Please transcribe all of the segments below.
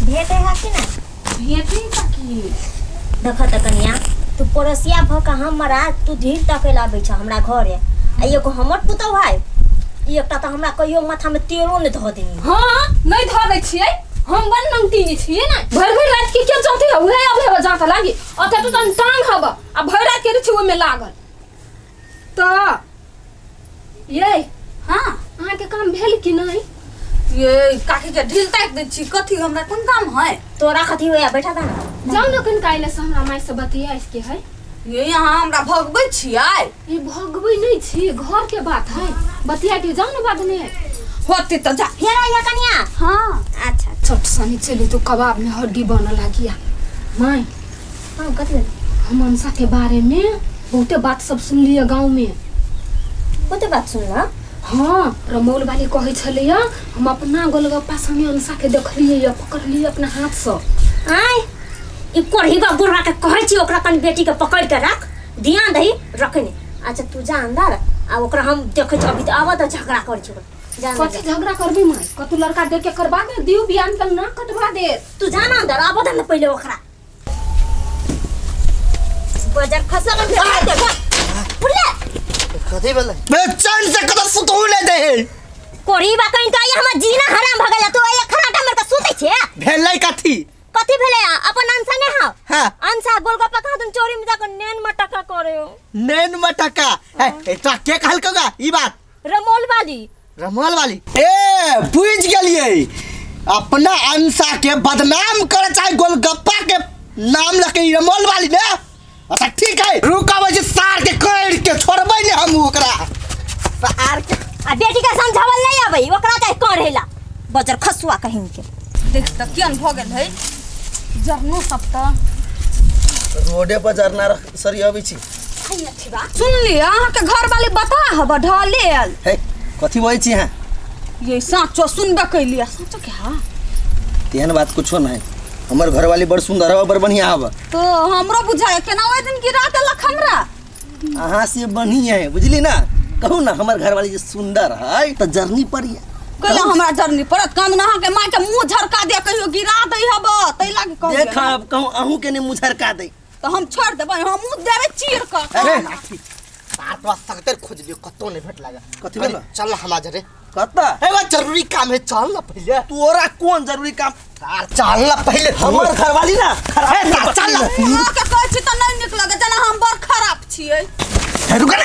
भेटे है कि ना? भेटे काकी। देख त कनिया, तू पड़ोसिया भ के हमरा तू ढील तके लाबै छ हमरा घरे, आ एगो हमर पुतहु है, ई एकटा त हमरा कहियो माथा में तेलो नहि धऽ देनी। हाँ, नहीं धऽ दै छियै, हम बन नंगती छियै ना। भरि भरि रात के के चलते है, उहे अब हेबे जात लागी अते तो तन टांग हब आ भरि रात के छै ओमे लागल। त ये हाँ, अहाँ के काम भेल कि नहीं? ये काकी के ढील ताकि दै छी, कथी हमरा कोन काम है? तोरा कथी होया, बैठा था ना। जाउ न कन काल्हि से हमरा माय से बतिया इसके है। ये यहाँ हमरा भगबै छियै? ये भगबै नहीं छी, घर के बात है, बतिया के जाउ न बाद में होते त जा। फेर आइया कनिया। हाँ। अच्छा। छोट सनी चली तो कबाब में हड्डी बनल लागिया। माय। हाँ, कथी भेल? हम अंशा के बारे में बहुते बात सब सुनलिए गांव में। बहुते बात सुनल? हाँ, रमौल वाली कहै छलैया हम अपना गोलगप्पा संगे अंशा के देखलिए या पकड़लिए अपना हाथ से। आय, ई कोढ़ीबा बुढ़ा के कहै छी ओकरा कनि बेटी के पकड़ के रख, ध्यान दही रखे ने। अच्छा तू जा अंदर, आ ओकरा हम देखै छी अभी त आबऽ त झगड़ा करै छी ओकरा। जा अंदर कथी जा। झगड़ा करबी माय? कतू लड़का देख के करबा दे, दियौ बियाह तक ना कटवा दे। तू जा ना अंदर, आबऽ दे ने पहिले ओकरा। बजर खसा के भेट दे। बुझले? कथी भेलै? बे चैन से कतौ सुतहु नहि दे है। कोढ़ीबा कहीं तो हमर जीना हराम भ गेल, तू आइ खराटा मार के सुतै छे। भेलै कथी? कथी भेलै? अपन अंशा ने हाव। हाँ। अंशा गोलगप्पा कहा तुम चोरी में जाकर नैन मटका करे हो। नैन मटका? है, ए तो के कहलकौगा ई बात? रमोल वाली। रमोल वाली? ए बुझ गेलियै, अपना अंशा के बदनाम करे चाहे गोलगप्पा के नाम लके ई रमोल वाली ने। अच्छा ठीक है, रुकबै जे सार के कर के छोड़बै ने हम ओकरा। सार के आ बेटी के समझावल नहीं आबै, ओकरा चाहे करेला बजर खसुआ कहीं के। देख त केहन भ गेल है जरनो सब त रोडे पर जरना सरी अबै छी। सुनली अहाँ के घर वाली बता हब ढलेल। हे कथी बोलै छी अहाँ? ये साँचो सुनबे कैली, साँचो के हा? तेहन बात कुछो नहीं, हमर घर वाली बड़ सुंदर हब, बड़ बढ़िया हब। तो हमरो बुझाय केना ओइ दिन गिरा देलक हमरा। अहाँ से बढ़िया है बुझली ना। कहू ना हमर घर वाली जे सुंदर है त जरनी पड़ी है। कहला हमरा जरनी पड़त, कान अहाँ के माय के मुंह झरका दे, कहियो गिरा दै हब तै लागी कहू। देख अब कहू अहूँ के ने मुंह झरका दे त हम छोड़ देबै, हम मुंह देबै चीर क। अरे लाठी तार तो सगतर खोज लियो, कतो नहीं भेट लागा। कथी भेल? चल हमरा जरे। कत? हे बा जरूरी काम है, चल ना पहले। तोरा कोन जरूरी काम? तार चल ना पहले। हमर घरवाली ना खराब हे, तार चल ना। अहाँ के कहै छी त नहीं नीक लगे, जेना हम बड़ खराब छियै। हे रुक रे,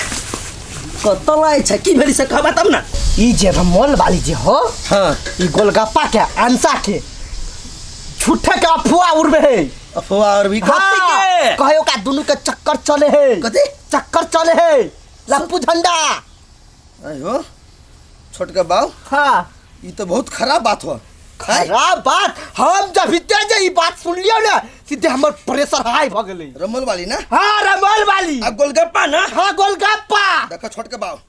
कत लाय छै की भेली से कहबा तब ना। ई जे रमोल वाली जे हो, हां, ई गोलगप्पा के अंसा के झूठे के अफवाह उड़बे है। अफवाह और भी कथी के? कहे ओका दुनू के चक्कर चले है। कथी? चक्कर चले है, लप्पू झंडा। अयो छोटका बाबू। हाँ। ई तो बहुत खराब बात हो। खराब बात? हम जब हिते जे ई बात सुनलियो ना, सीधे हमर प्रेशर हाई भ गेलै। रमल वाली ना? हाँ, रमल वाली। आ गोलगप्पा ना? हाँ, गोलगप्पा। देखो छोटका बाबू,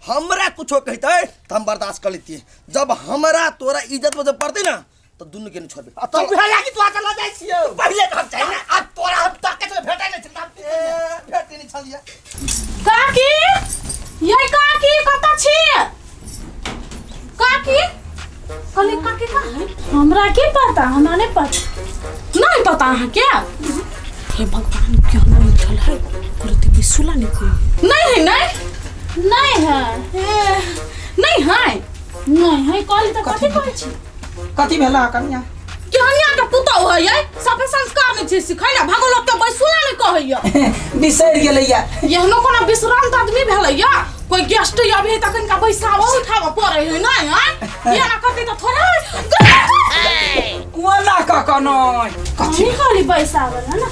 हमरा कुछो कहते त हम बर्दाश्त कर लेती, जब हमरा तोरा इज्जत पर जब पड़ते ना तो दुनू के नहीं छोड़बे। आ तू बिहार लागी तू चला जाय छियो। पहले तो हम चाहे ना। आ तोरा हम ताके चले भेटै नै छल, ए, भेटै नै छलिया। काकी, ये काकी कत छी? काकी, कहली काकी कहाँ है? हमरा की पता, हमरा नहीं पता। नहीं पता अहाँ के? हे भगवान, क्यों नहीं उठल है? करते बिसुला नहीं कोई। नहीं है, नहीं? नहीं है। ए, नहीं है। नहीं है, कहली तो कथी कहै छी? कथी भेला कनिया? केहनिया के पुतहु है ये? सबे संस्कार नहीं छै सिखै ला, भागो लोग के बैसुला नहीं कहैया। बिसरि गेलैया। एहनो कोनो विश्रांत आदमी भेलैया? कोई गेस्ट आबे है तखन का बैसाबो उठाबो पड़े है ना, आय? ये ना करते तो थोड़े होय। कोना क कनय? कथी कहली बैसाबल है ना?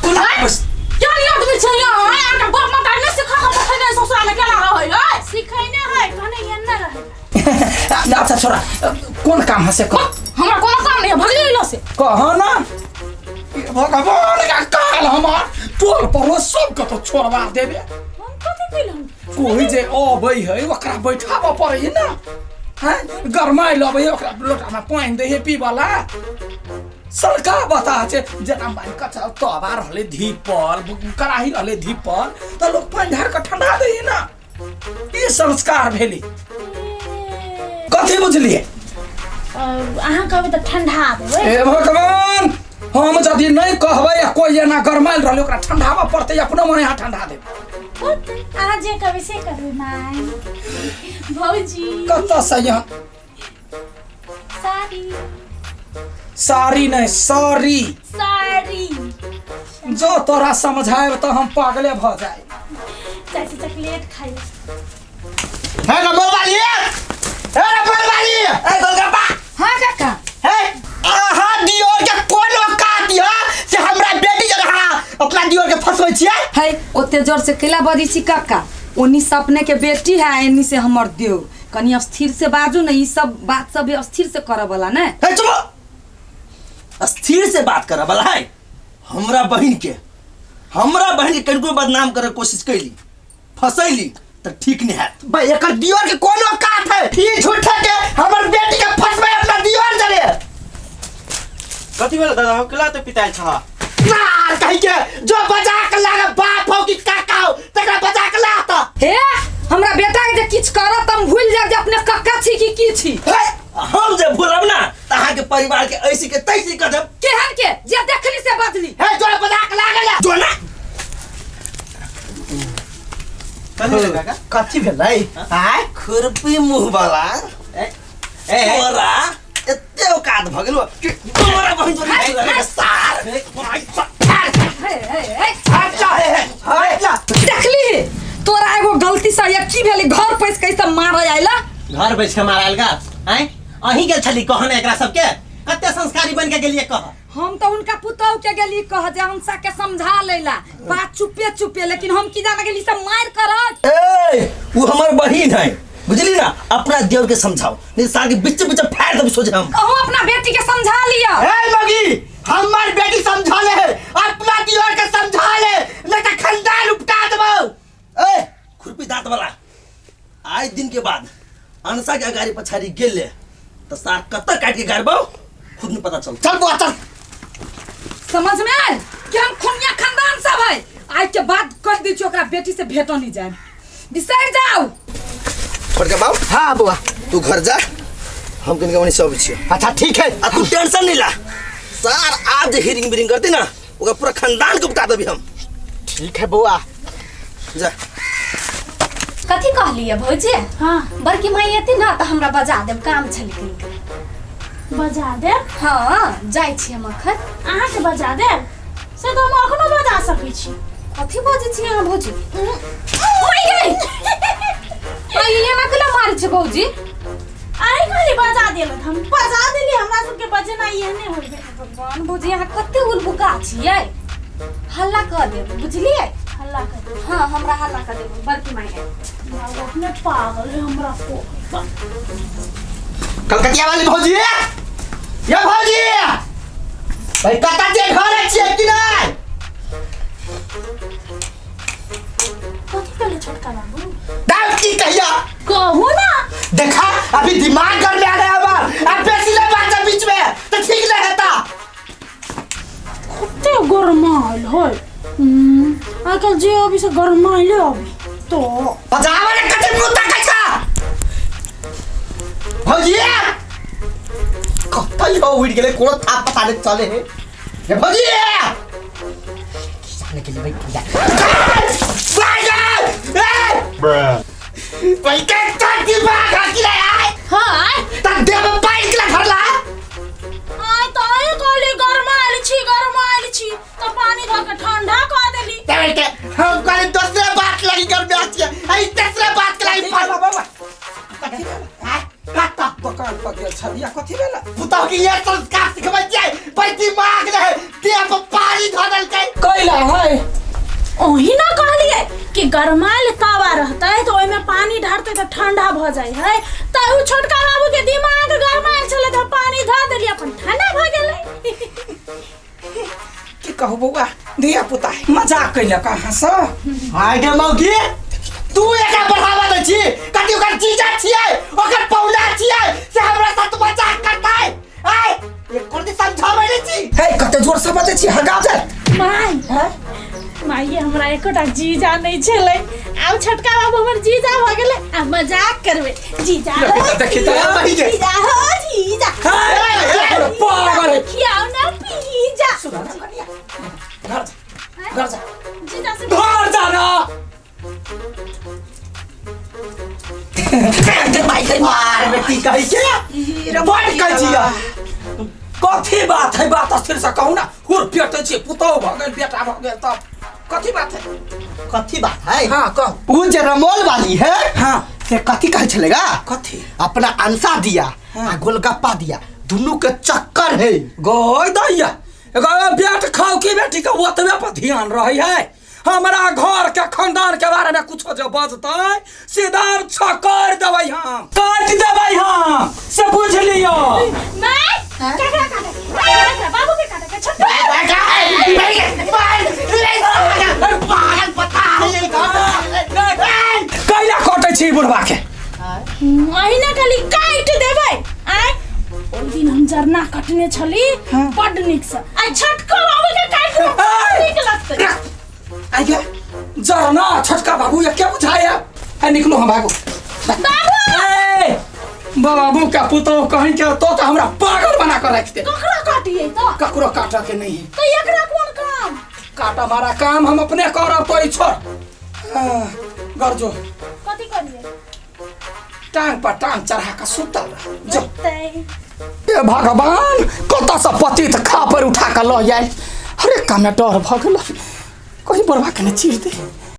कोना बस? केहन आदमी छै ये, आय? आके बाप माता नहीं सिखा के पठेने ससुरा में केना रहै है? सिखैने है, कहने एना रहै। अच्छा छोड़ा, कोन काम है से कह। हमरा कोनो काम नहीं है, भगली इला से। कह ना। भगवान का काल हमार टोल पड़ोस सब के तो छोड़वा देबे। हम कथी कइलहु? कोई जे अबै है ओकरा बैठाबऽ पड़ै है ना, हैं? गरमाइ लबै है ओकरा लोटा में पानि दै है पीबला। सड़का बता छै जेना मान कऽ चल तवा रहलै धीपल, कड़ाही रहलै धीपल, तऽ लोक पानि ढारि कऽ ठंडा दै है ना। ई संस्कार भेलै। कथी बुझलिए? अहाँ कहबै तऽ ठंडा देबै। हे भगवान, हम यदि नहीं कहबै आ कोई एना गरमायल रहलै ओकरा ठंडाबऽ पड़तै, अपनो मने यहाँ ठंडा देबै। होतै, अहाँ जे कहबै से करबै माय। भौजी कतऽ से यहाँ साड़ी। साड़ी नहीं, सॉरी साड़ी। जो तोरा समझाएब तऽ हम पागले भऽ जाए। चाची चॉकलेट खाइ। हे रमल वाली, हे रमल वाली, ए गोलगप्पा। हाँ काका। हे अहाँ दियोर के कोन औकात यऽ से हमरा बेटी जगह अपना दियोर के फंसबै छियै? है ओते जोर से केला बजै छी काका? ओनी से अपने के बेटी है, एनी से हमर देव। कनी स्थिर से बाजू ने, ई सब बात सब स्थिर से करऽ वाला ने। हे चुप, स्थिर से बात करऽ वाला है। हमरा बहिन के, हमरा बहिन के कनिको बदनाम करे कोशिश कैली, फसैली तऽ ठीक नहीं हैत। भाई एकर दियोर के कोन औकात है ई झूठे के हमर बेटी के फंसबै अपना दियोर जरे? कथी भेल दादा, हम केला तो पितायल छह? मार कहि के जो बजा के लागे बाप हो कि काका हो तकरा बजा के ला त। हे हमरा बेटा के जे किछु करत हम भूल जाब जे अपने कक्का छी कि की छी। हे हम जे भूलब ना तऽ अहाँके परिवार के ऐसी के तैसी कऽ देब। केहन के जे देखली से बजली। हे जो बजा के लागे ला। जो ना कथी भेल काका? कथी भेलै? आय खुरपी मुँह वाला ए ए तोरा एते औकात भऽ गेल कि तोरा बहिन जोड़ी सार। हे हे हे अच्छा हे हे अच्छा देखली तोरा एगो गलती से या की भेली घर पैस कैसे मारे आइला? घर बैठ के मारायल का आँय? अहीं गेल छली कहने एकरा सबके कते संस्कारी बन के गेलियै कह। हम तो उनका पुतहु के गेली कह जे हमसा के समझा लेला बात चुपे चुपे, लेकिन हम की जाने गेली सब मार करत। ए वो हमर बहिन है बुझली ना, अपना देवर के समझाओ नहीं सार के बीच बीच फाड़ देब सोझे हम। अहूँ अपना बेटी के समझा लिया। ए मगी हमर बेटी समझा ले, अपना दियोर के समझा ले, नहीं तो खानदान उपटा देबौ। ए खुरपी दांत वाला आज दिन के बाद अनसा के अगाड़ी पछाड़ी गेले तो सार कत काट के गाड़बौ खुद नहीं पता चल। चल बुआ चल। समझ में आयल कि हम खुनिया खानदान सब है। आज के बाद कह दै छी ओकरा बेटी से भेटो नहीं जाए, बिसरि जाओ। छोड़ बाबू। हाँ बुआ तू घर जा, हम कनिका मनी सब छियो। अच्छा ठीक है। आ तू टेंशन नहीं ला, सार आज जे हिरिंग बिरिंग करती ना ओकरा पूरा खानदान के उपटा देबी हम। ठीक है बुआ जा। कथी कहलियै भौजी? हाँ बड़की माई एती ना तऽ हमरा बजा देब, काम छलै कनिका। बजा देब? हाँ जाइ छी हम अखन। अहाँके बजा देब से तऽ हम अखनो बजा सकै छी। कथी बजै छी अहाँ भौजी? माई गई आई एना केना मारै छै भौजी? अरे कहली बजा देलक, हम बजा देली, हमरा सबके बजेनाइ एहने होइ छै। भगवान भौजी अहाँ कते उलबुका छियै, हल्ला कऽ देब बुझलियै? हल्ला कर देब। हाँ हमरा हल्ला कऽ देब बड़की माई आयल। बाबू अपने पागल है हमरा को। कलकतिया वाली भौजी, ये भौजी भाई कतऽ जे घर छियै कि नहीं? कथी कहले छोटका बाबू? दाम की कहिया कहू ना। देखा अभी दिमाग कर में आ गया हमार, अब बेसी ले बात बीच में तो ठीक नहीं रहता। कते गरमायल होय। आजकल जे अभी से गरमायल अभी तो बजावे ने कते मुंह तक अच्छा भौजी कतई हो उड़ गेले, कोनो थाप पता नहीं चले है। ये भौजी की जाने के लिए भाई पूजा ए भाई के तक दिमाग हकी ले आए। हां तक देव पाइप के भरला। आय तो आय कहली गरमायल छी, गरमायल छी तो पानी धऽ के ठंडा कऽ देली। ते के हम कहली दूसरे बात लगी कर में आछिए, आई तीसरे बात के लगी बाबा बाबा कथी भेल? कत्ता दोकान पर गेल छलियै कथी भेल? पुतहु के ये संस्कार सिखबै छियै, भाई दिमाग रहे देह पर पानी धऽ देलकै। कैला है ओही ना कहलिए कि गरमायल तावा रहतै तऽ ओहिमे पानी ढारतै तऽ ठंडा भऽ जाइ है, तऽ उ छोटका बाबू के दिमाग गरमायल छलै तऽ पानी धऽ देलियै अपन ठंडा भऽ गेलै। की कहू बौआ, धिया पुता मजाक कैलक अहाँ सँ। आइ गे मौगी तू एकरा बढ़ावा दै छी, कथी ओकर जीजा छियै, ओकर पौला छियै से हमरा साथ मजाक करतै? आइ एक दिन समझाबै नै छी। हे कते जोर से बजै छी, हगा जाय। माय माय हमरा एकोटा जीजा नहीं छलै, आब छोटका बाबू हमर जीजा भऽ गेलै, आब मजाक करबै। जीजा हो देखी तऽ जीजा हो जीजा। बड़ कहै छियै कथी बात है बात स्थिर से कहू ना हुर पेटै छियै पुतहु भऽ गेल बेटा भऽ गेल तब कथी बात है कथी बात है हाँ कहू उ जे रमोल वाली है हाँ। से कथी कहै छलेगा कथी अपना अंसा दिया आ गोलगप्पा दिया दुनू के चक्कर है गय दैया गय बेट खाओ की बेटी के ओतबे पर ध्यान रहे है हमरा घर के खानदान के बारे में कुछो जे बजतै सीधा छकर देबै हम काट देबै हम से बुझ लियो मैं केकरा काटे केकरा बाबू के काटे के छोटका कैला कटै छी बुढ़बा के अहिना खाली काटि देबै आय ओहि दिन हम जरना कटने छली बड्ड नीक से आइ छोटको बाबू के काटि देबै नीक लगतै आइ गे जरना छोटका बाबू ये क्या बुझाया आ निकलो हम भागो बाबू बाबू का पुतोह कहीं के तो तो हमरा पागल बना कर रख दे ककरा काटिए तो ककरो काटा के नहीं है तो एकरा कोन काम काटा मारा काम हम अपने करब तो ई छोड़ गरजो कथी करिए टांग पर टांग चढ़ा के सुतल रह जो तै हे भगवान कतऽ से पतित खा पर उठा कऽ लऽ आयल अरे कमे डर भऽ गेल कहीं बुढ़बा के ने चीर दे।